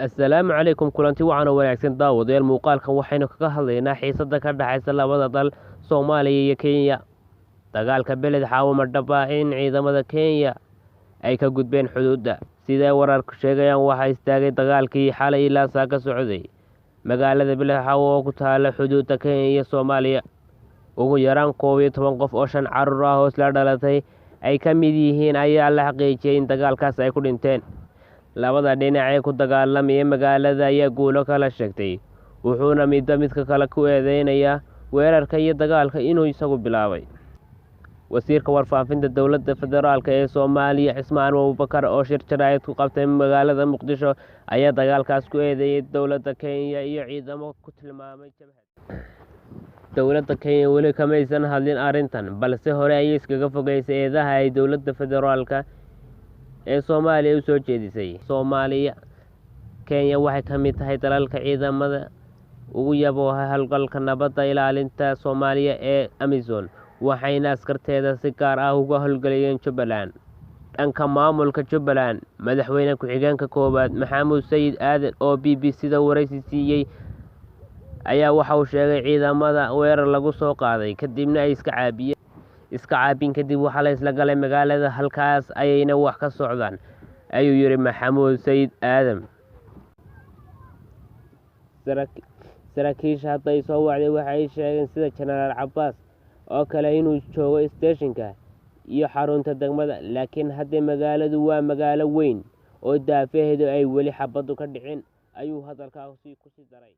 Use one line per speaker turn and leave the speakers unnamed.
Assalaamu calaykum, kulanti waxaana wanaagsan daawadayaal. Muuqaalkan waxaynu kaga hadlaynaa xiisada ka dhexaysa labada dal, Soomaaliya iyo Kenya. Dagaalka Beled Xaawo ma dhab ah in ciidamada Kenya ay ka gudbeen xuduudda? Siday wararku sheegayaan, waxaa istaagay dagaalkii xalay ilaa saa ka socday magaalada Beled Xaawo oo ku taala xuduudda Kenya iyo Soomaaliya. Ugu yaraan 11 qof oo 5 carruur ah oo isla dhalatay ay ka mid yihiin ayaa la xaqiijiyay in dagaalkaas ay ku dhinteen. Labada dhinac ee ku dagaalamaya magaalada ayaa guulo kala sheegtay, wuxuuna midba midka kale ku eedeynayaa weerarka iyo dagaalka inuu isagu bilaabay. Wasiirka warfaafinta dowladda federaalk ee Soomaaliya, Cismaan Abuubakar, oo shir jaraa'id ku qabtay magaalada Muqdisho, ayaa dagaalkaas ku eedeeyay dowladda Kenya iyo ciidamo ku tilmaamay jabhad. Dowladda Kenya weli kamaysan hadlin arrintan, balse hore ayay iskaga fogeysay eedaha ay dowladda federaalka ee Soomaaliya u soo jeedisay. Soomaaliya Kenya waxay ka mid tahay dalalka ciidamada ugu yabooha howlgalka nabadda ilaalinta Soomaaliya ee AMISOM, waxayna askarteeda si gaar ah uga howlgalayeen Jubbaland. Dhanka maamulka Jubbaland, madaxweyne ku-xigeenka koowaad Maxamuud Sayid Aadan oo BBC-da wareysi siiyey ayaa waxa uu sheegay ciidamada weerar lagu soo qaaday, kadibna ay iska caabiyeen. Iska caabin kadib waxaa la isla galay magaalada, halkaas ayayna wax ka socdaan, ayuu yidhi Maxamuud Sayid Aadan. Saraakiisha hadda ay soo wacday waxa ay sheegeen sida Jenaraal Cabbaas oo kale inuu joogo isteeshinka iyo xarunta degmada, laakiin hadda magaaladu waa magaalo weyn oo daafaheedu ay weli xabadu ka dhicin, ayuu hadalkaasi kusii daray.